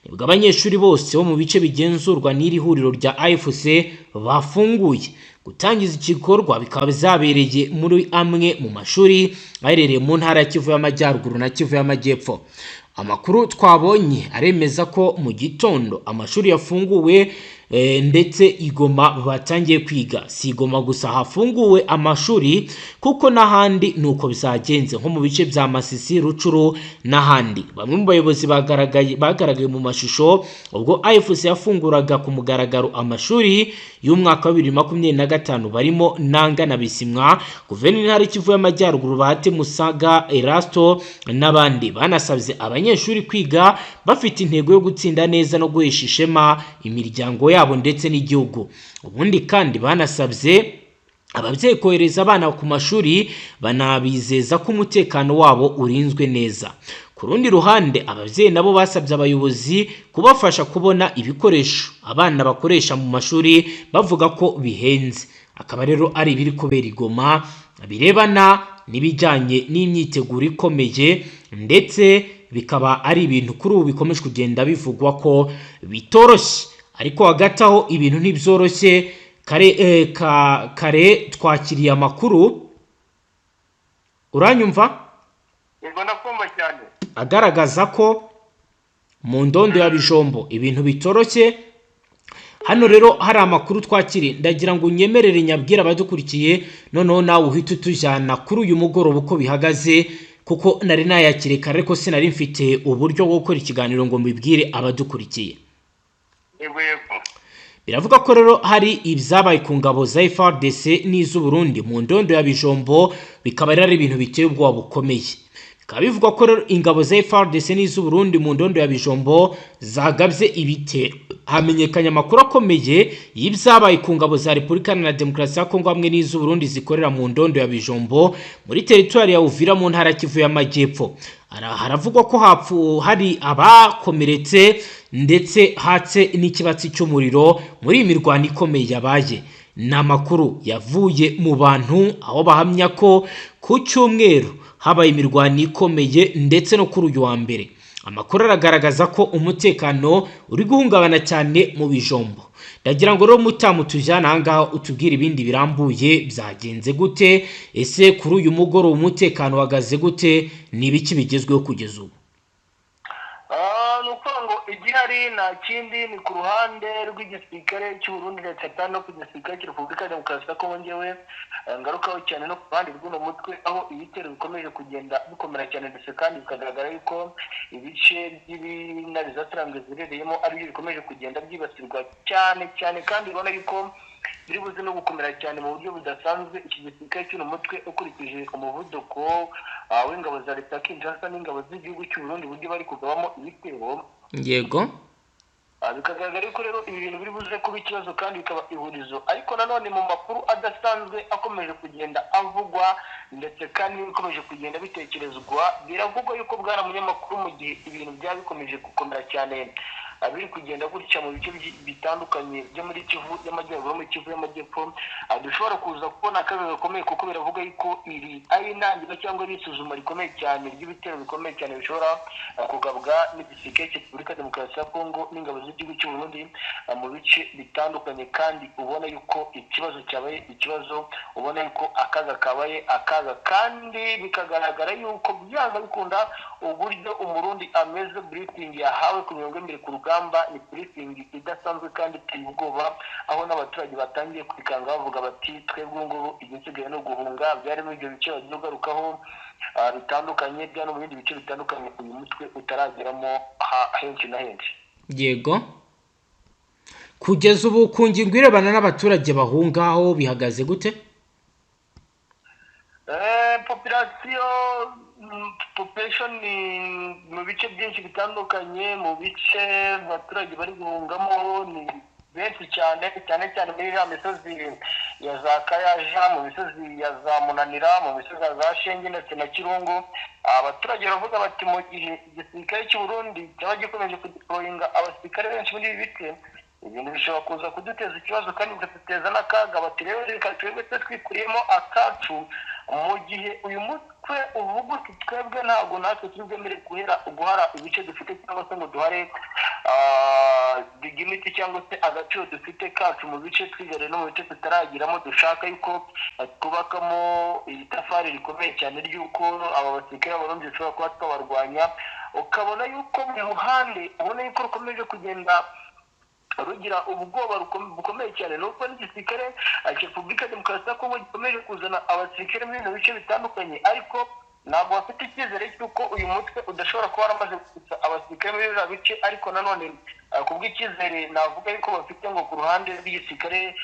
nibwo abanyeshuri bose bo mu bice bigenzurwa n'iri huriro rya AFC bafunguye. Gutangiza igikorwa bikaba byabereye muri amwe mu mashuri aherereye mu ntara ya Kivu y'Amajyaruguru na Kivu y'Amajyepfo. Amakuru twabonye aremeza ko mu gitondo amashuri yafunguwe. ndetse igoma batangiye kwiga. Si igoma gusa hafunguwe amashuri kuko n'ahandi nuko bizagenze nko mu bice bya Masisi, Rucuru n'ahandi. Bamwe mu bayobozi bagaragaye mu mashusho ubwo AFC yafunguraga ku mugaragaro amashuri y'umwaka wa 2025 barimo Nanga na Bisimwa, Guverineri Kivu y'Amajyaruguru Bahati Musaga Erasto n'abandi. Banasabye abanyeshuri kwiga bafite intego yo gutsinda neza no guhesha ishema imiryango yabo ndetse n'igihugu. Ubundi kandi banasabye ababyeyi kohereza abana ku mashuri, banabizeza ko umutekano wabo urinzwe neza. Ku rundi ruhande, ababyeyi nabo basabye abayobozi kubafasha kubona ibikoresho abana bakoresha mu mashuri, bavuga ko bihenze. Akaba rero ari ibiri kubera igoma birebana n'ibijyanye n'imyiteguro ikomeye, ndetse bikaba ari ibintu kuri ubu bikomeje kugenda bivugwa ko bitoroshye. Ariko hagati aho ibintu ntibyoroshye. Kare kare twakiriye amakuru, uranyumva? Yego, ndakumva cyane. Agaragaza ko mu ndondo ya Bijombo ibintu bitoroshye. Hano rero hari amakuru twakiriye, ndagira ngo unyemerere nyabwira abadukurikiye, noneho nawe uhite utujyana kuri uyu mugoroba uko bihagaze, kuko nari nayakiriye kare ariko sinari mfite uburyo bwo gukora ikiganiro ngo mbibwire abadukurikiye. Yego yego. Biravuga ko rero hari ibyabaye ku ngabo za FARDC n'iz'u Burundi mu ndondo ya Bijombo, bikaba rero ari ibintu biteye ubwoba bukomeye. Bikaba bivugwa ko rero ingabo za FARDC n'iz'u Burundi mu ndondo ya Bijombo zagabye ibitero. Hamenyekanye amakuru akomeye y'ibyabaye ku ngabo za Repubulika Iharanira Demokarasi ya Kongo hamwe n'iz'u Burundi zikorera mu ndondo ya Bijombo muri teritwari ya Uvira mu ntara Kivu y'Amajyepfo. Haravugwa ko hapfu hari abakomeretse ndetse hatse n'ikibatsi cy'umuriro muri iyi mirwano ikomeye yabaye. Ni amakuru yavuye mu bantu, aho bahamya ko ku cyumweru habaye imirwano ikomeye ndetse no kuri uyu wa mbere. Amakuru aragaragaza ko umutekano uri guhungabana cyane mu Bijombo. Ndagira ngo rero mutamu tujyane ahangaha utubwire ibindi birambuye, byagenze gute? Ese kuri uyu mugoroba umutekano uhagaze gute? Ni ibiki bigezweho kugeza ubu? Ni ukuvuga ngo igihari nta kindi, ni ku ruhande rw'igisirikare cy'u Burundi ndetse kandi no ku gisirikare cya Repubulika ya Demokarasi ya Kongo. Ngewe ngarukaho cyane no ku ruhande rw'uno mutwe, aho ibitero bikomeje kugenda bikomera cyane, ndetse kandi bikagaragara yuko ibice by'ibintare zatarambwe ziherereyemo aribyo bikomeje kugenda byibasirwa cyane cyane, kandi ubona yuko biri buze no gukomera cyane mu buryo budasanzwe. Iki gisirikare cy'uno mutwe, ukurikije umuvuduko w'ingabo za leta ya Kinshasa n'ingabo z'igihugu cy'u Burundi, uburyo bari kugabamo ibitero, bikagaragara ko rero ibi bintu biri buze kuba ikibazo kandi bikaba ihurizo. Ariko nanone mu makuru adasanzwe akomeje kugenda avugwa ndetse kandi bikomeje kugenda bitekerezwa, biravugwa yuko, bwana munyamakuru, mu gihe ibintu byaba bikomeje gukomera cyane, biri kugenda gutya mu bice bitandukanye byo muri Kivu y'Amajyaruguru, muri Kivu y'Amajyepfo, dushobora kuza kubona akaga gakomeye, kuko biravuga yuko iri ari intangiriro cyangwa ari isuzuma rikomeye cyane ry'ibitero bikomeye cyane bishobora kugabwa n'igisirikare cya Repubulika ya Demokarasi ya Kongo n'ingabo z'igihugu cy'u Burundi mu bice bitandukanye. Kandi ubona yuko ikibazo cyabaye ikibazo, ubona yuko akaga kabaye akaga, kandi bikagaragara yuko byanga bikunda uburyo Umurundi ameze, briefing yahawe ku mirongo imbere ku rugamba ni briefing idasanzwe kandi iteye ubwoba, aho n'abaturage batangiye kwikanga bavuga bati: "Twebwe ubu ngubu igisigaye no guhunga." Byari muri ibyo bice bagiye ugarukaho bitandukanye, bya no mu bindi bice bitandukanye uyu mutwe utarageramo henshi na henshi. Yego, kugeza ubu ku ngingo irebana n'abaturage bahungaho bihagaze gute? Population population mu bice byinshi bitandukanye, mu bice abaturage bari guhungamo ni benshi cyane, cyane cyane muri iriya misozi ya za Kayaja, mu misozi ya za Munanira, mu misozi ya za Shenge ndetse na Kirungu. Abaturage baravuga bati mu gihe igisirikare cy'u Burundi cyaba gikomeje kudeployinga abasirikare benshi muri ibi bice, ibintu bishobora kuza kuduteza ikibazo kandi bikaduteza n'akaga. Bati rero reka twebwe twe twikuriyemo akacu, mu gihe uyu mutwe uvuga uti twebwe ntabwo natwe turi bwemere guhara ibice dufite cyangwa se ngo duhare dignity cyangwa se agaciro dufite kacu mu bice twigaruriye no mu bice tutaragiramo, dushaka yuko twubakamo itafari rikomeye cyane ry'uko aba basirikare b'Abarundi dushobora kuba twabarwanya. Ukabona yuko buri ruhande ubona yuko rukomeje kugenda Rugira ubwoba bukomeye cyane nuko n'igisirikare cya Repubulika Demokarasi ya Kongo gikomeje kuzana abasirikare muri bino bice bitandukanye, ariko ntabwo bafite icyizere cy'uko uyu mutwe udashobora kuba waramaze gusa abasirikare muri biriya bice. Ariko nanone kubw'icyizere navuga yuko bafite ngo ku ruhande rw'igisirikare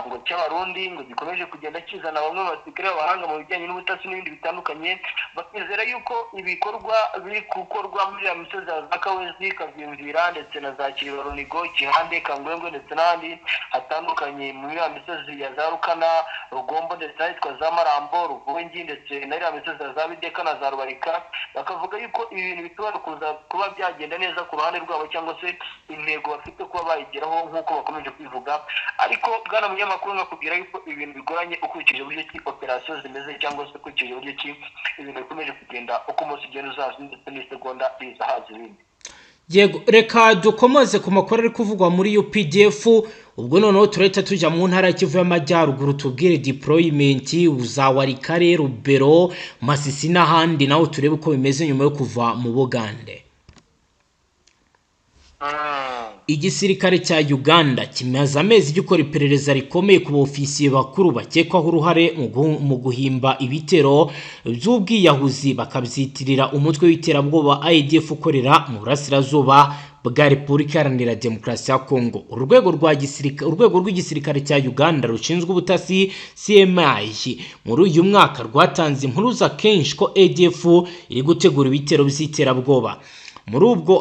ngo cy'Abarundi ngo gikomeje kugenda kizana bamwe mu basirikare b'abahanga mu bijyanye n'ubutasi n'ibindi bitandukanye, bakizera yuko ibikorwa biri gukorwa muri iriya misozi ya za Kawezi, Kavimvira ndetse na za Kiriba, Runigo, Kihande, Kangwengwe ndetse n'ahandi hatandukanye muri iriya misozi ya za Rukana, Rugombo ndetse n'ahitwa za Marambo, Ruvungi ndetse na iriya misozi ya za Bideka na za Rubarika, bakavuga yuko ibi bintu bishobora kuza kuba byagenda neza ku ruhande rwabo cyangwa se intego bafite kuba bayigeraho nk'uko bakomeje kwivuga. Ariko bwana munyamakuru, nkakubwira yuko ibintu bigoranye ukurikije uburyo ki operasiyo zimeze cyangwa se ukurikije uburyo ki ibintu bikomeje kugenda uko umunsi ugenda uzaza ndetse n'isegonda riza haza ibindi. Yego, reka dukomoze ku makuru ari kuvugwa muri UPDF. Ubwo noneho turahita tujya mu ntara ya Kivu y'Amajyaruguru, tubwire deployment za Walikale, Rubero, Masisi n'ahandi, naho turebe uko bimeze nyuma yo kuva mu Bugande. Igisirikare cya Uganda kimaze amezi gikora iperereza rikomeye ku bofisiye bakuru bakekwaho uruhare mu guhimba ibitero by'ubwiyahuzi bakabyitirira umutwe w'iterabwoba ADF ukorera mu burasirazuba bwa Repubulika Iharanira Demokarasi ya Kongo. Urwego rwa gisirikare, urwego rw'igisirikare cya Uganda rushinzwe ubutasi CMI, muri uyu mwaka rwatanze impuruza kenshi ko ADF iri gutegura ibitero by'iterabwoba. Muri ubwo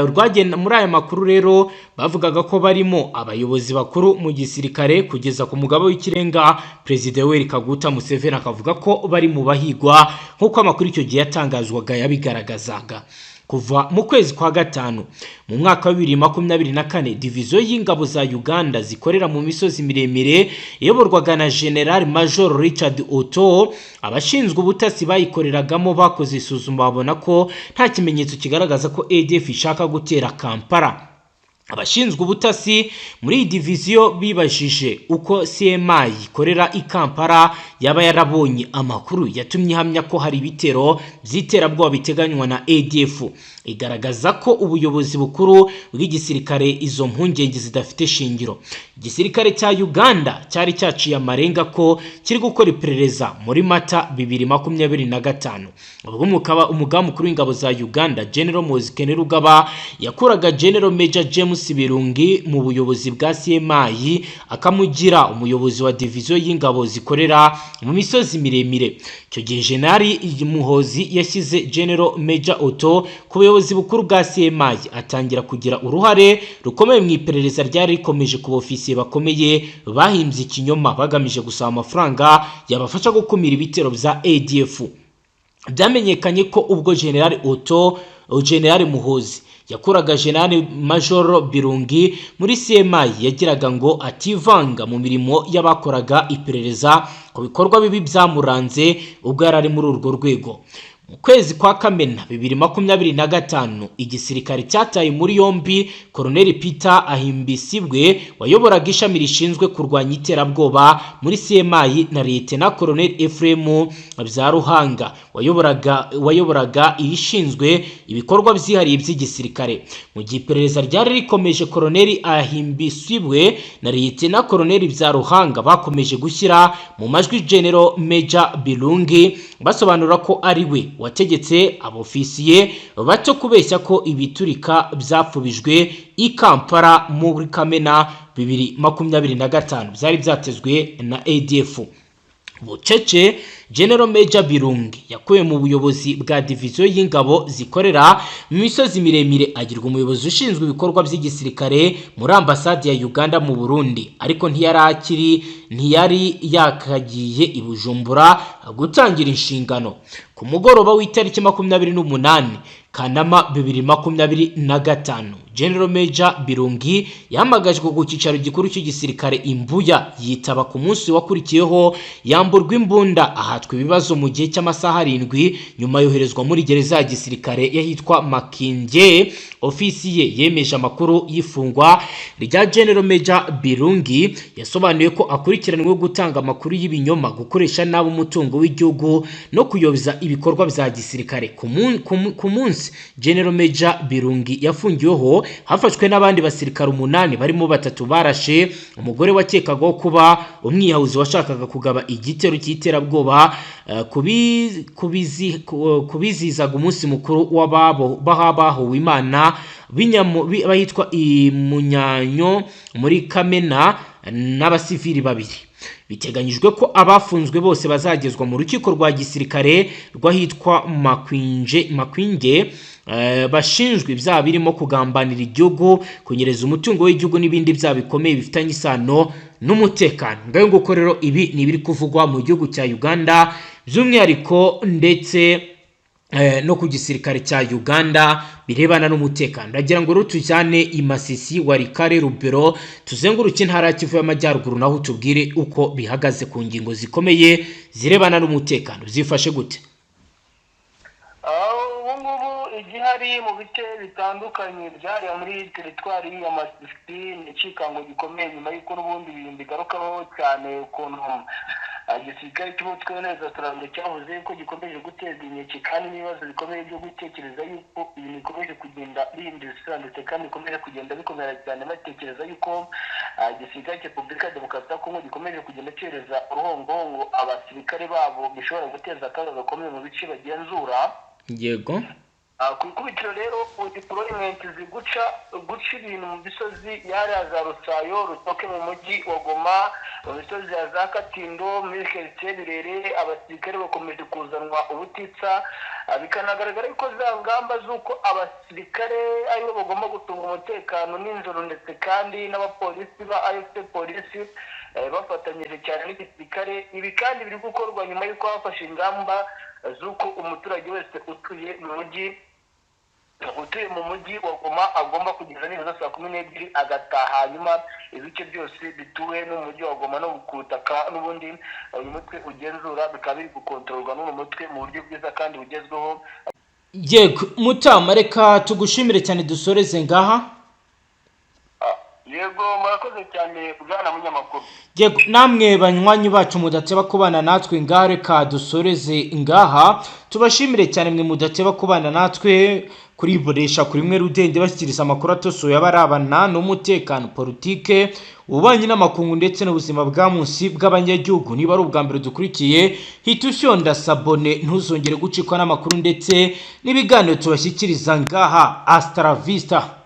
rwagenda muri aya makuru rero bavugaga ko barimo abayobozi bakuru mu gisirikare kugeza ku mugaba w'ikirenga Perezida Yoweri Kaguta Museveni, akavuga ko bari mu bahigwa nk'uko amakuru icyo gihe yatangazwaga yabigaragazaga. Kuva mu kwezi kwa gatanu mu mwaka wa 2024, diviziyo y'ingabo za Uganda zikorera mu misozi miremire iyoborwaga na General Major Richard Otto, abashinzwe ubutasi bayikoreragamo bakoze isuzuma babona ko nta kimenyetso kigaragaza ko ADF ishaka gutera Kampala. Abashinzwe ubutasi muri iyi diviziyo bibajije uko CMI ikorera i Kampala yaba yarabonye amakuru yatumye ihamya ko hari ibitero by'iterabwoba biteganywa na ADF, igaragaza ko ubuyobozi bukuru bw'igisirikare izo mpungenge zidafite shingiro. Igisirikare cya Uganda cyari cyaciye amarenga ko kiri gukora iperereza muri Mata 2025, ubwo umugaba mukuru w'ingabo za Uganda General Muhoozi Kainerugaba yakuraga General Major James Birungi mu buyobozi bwa CMI akamugira umuyobozi wa diviziyo y'ingabo zikorera mu misozi miremire. Icyo gihe General Muhoozi yashyize General Major Otto ku buyobozi bukuru bwa CMI, atangira kugira uruhare rukomeye mu iperereza ryari rikomeje ku bofisiye bakomeye bahimbye ikinyoma bagamije gusaba amafaranga yabafasha gukumira ibitero bya ADF. Byamenyekanye ko ubwo General Otto, General Muhoozi yakuraga General Major Birungi muri CMI, yagiraga ngo ativanga mu mirimo y'abakoraga iperereza ku bikorwa bibi byamuranze ubwo yari ari muri urwo rwego. Mu kwezi kwa Kamena 2025, igisirikare cyataye muri yombi Colonel Peter Ahimbisibwe wayoboraga ishami rishinzwe kurwanya iterabwoba muri CMI na Lieutenant Colonel Ephraim Byaruhanga wayoboraga irishinzwe ibikorwa byihariye by'igisirikare. Mu gihe iperereza ryari rikomeje, Colonel Ahimbisibwe na Lieutenant Colonel Byaruhanga bakomeje gushyira mu majwi General Major Birungi, basobanura ko ari we wategetse abofisiye bato kubeshya ko ibiturika byapfubijwe i Kampala muri Kamena 2025 byari byatezwe na ADF. Bucece, General Major Birungi yakuwe mu buyobozi bwa diviziyo y'ingabo zikorera mu misozi miremire, agirwa umuyobozi ushinzwe ibikorwa by'igisirikare muri ambasade ya Uganda mu Burundi, ariko ntiyari akiri, ntiyari yakagiye i Bujumbura gutangira inshingano. Ku mugoroba w'itariki 28 Kanama 2025, General Major Birungi yahamagajwe ku cyicaro gikuru cy'igisirikare i Mbuya, yitaba. Ku munsi wakurikiyeho yamburwa imbunda ahatwa Ahatwa ibibazo mu gihe cy'amasaha 7, nyuma yoherezwa muri gereza ya gisirikare y'ahitwa Makindye. Ofisi ye yemeje amakuru y'ifungwa rya General Major Birungi. Yasobanuye ko akurikiranyweho gutanga amakuru y'ibinyoma, gukoresha nabi umutungo w'igihugu no kuyobya ibikorwa bya gisirikare. Ku munsi General Major Birungi yafungiweho, hafashwe n'abandi basirikare 8, barimo 3 barashe umugore wakekagaho kuba umwiyahuzi washakaga kugaba igitero cy'iterabwoba kubizizaga umunsi mukuru w'ababo bahawe Imana bahitwa i Munyanyo muri Kamena, n'abasivili 2. Biteganyijwe ko abafunzwe bose bazagezwa mu rukiko rwa gisirikare rw'ahitwa Makwinge, bashinjwa ibyaha birimo kugambanira igihugu, kunyereza umutungo w'igihugu n'ibindi byaha bikomeye bifitanye isano n'umutekano. Ngayo nguko rero, ibi ni ibiri kuvugwa mu gihugu cya Uganda by'umwihariko, ndetse no ku gisirikare cya Uganda birebana n'umutekano. Ndagira ngo rero tujyane i Masisi, Walikale, Rubero, tuzenguruke intara ya Kivu y'Amajyaruguru, naho tubwire uko bihagaze ku ngingo zikomeye zirebana n'umutekano. Zifashe gute? Ubu ngubu igihari mu bice bitandukanye byariya muri teritwari ya Masisi ni icikango gikomeye, nyuma y'uko n'ubundi ibintu bigarukaho cyane ukuntu igisirikare cy'umutwe neza turambye cyavuze yuko gikomeje guteza inkeke kandi n'ibibazo bikomeye byo gutekereza yuko ibintu bikomeje kugenda bihindura isura, ndetse kandi bikomeje kugenda bikomera cyane, batekereza yuko igisirikare cya Repubulika ya Demokarasi ya Kongo gikomeje kugenda cyohereza uruhongohongo abasirikare babo, bishobora guteza akaga gakomeye mu bice bagenzura. Ku ikubitiro rero deployment ziguca guca ibintu mu misozi yariya za Rusayo, Rutoke, mu mujyi wa Goma, mu misozi ya za Katindo, muri quartier Birere, abasirikare bakomeje kuzanwa ubutitsa. Bikanagaragara yuko za ngamba z'uko abasirikare aribo bagomba gucunga umutekano nijoro, ndetse kandi n'abapolisi ba AFC polisi bafatanyije cyane n'igisirikare. Ibi kandi biri gukorwa nyuma y'uko hafashe ingamba z'uko umuturage wese utuye mu mujyi wa Goma agomba kugeza nibura saa 12 agataha, hanyuma ibice byose bituwe n'umujyi wa Goma no ku butaka n'ubundi uyu mutwe ugenzura bikaba biri gukontororwa n'uyu mutwe mu buryo bwiza kandi bugezweho. Yego Mutama, reka tugushimire cyane, dusoreze ngaha. Yego, murakoze cyane bwana munyamakuru. Yego, namwe banywanyi bacu mudateba kubana natwe ngaha, reka dusoreze ngaha, tubashimire cyane mwe mudateba kubana natwe kuri Boresha kuri mwe rudende bashyikiriza amakuru atosoye abarabana n'umutekano, politike, ububanyi n'amakungu ndetse n'ubuzima bwa munsi bw'abanyagihugu. Niba ari ubwa mbere dukurikiye, hita ufyonda s'abonner, ntuzongere gucikwa n'amakuru ndetse n'ibiganiro tubashyikiriza ngaha. Hasta la vista.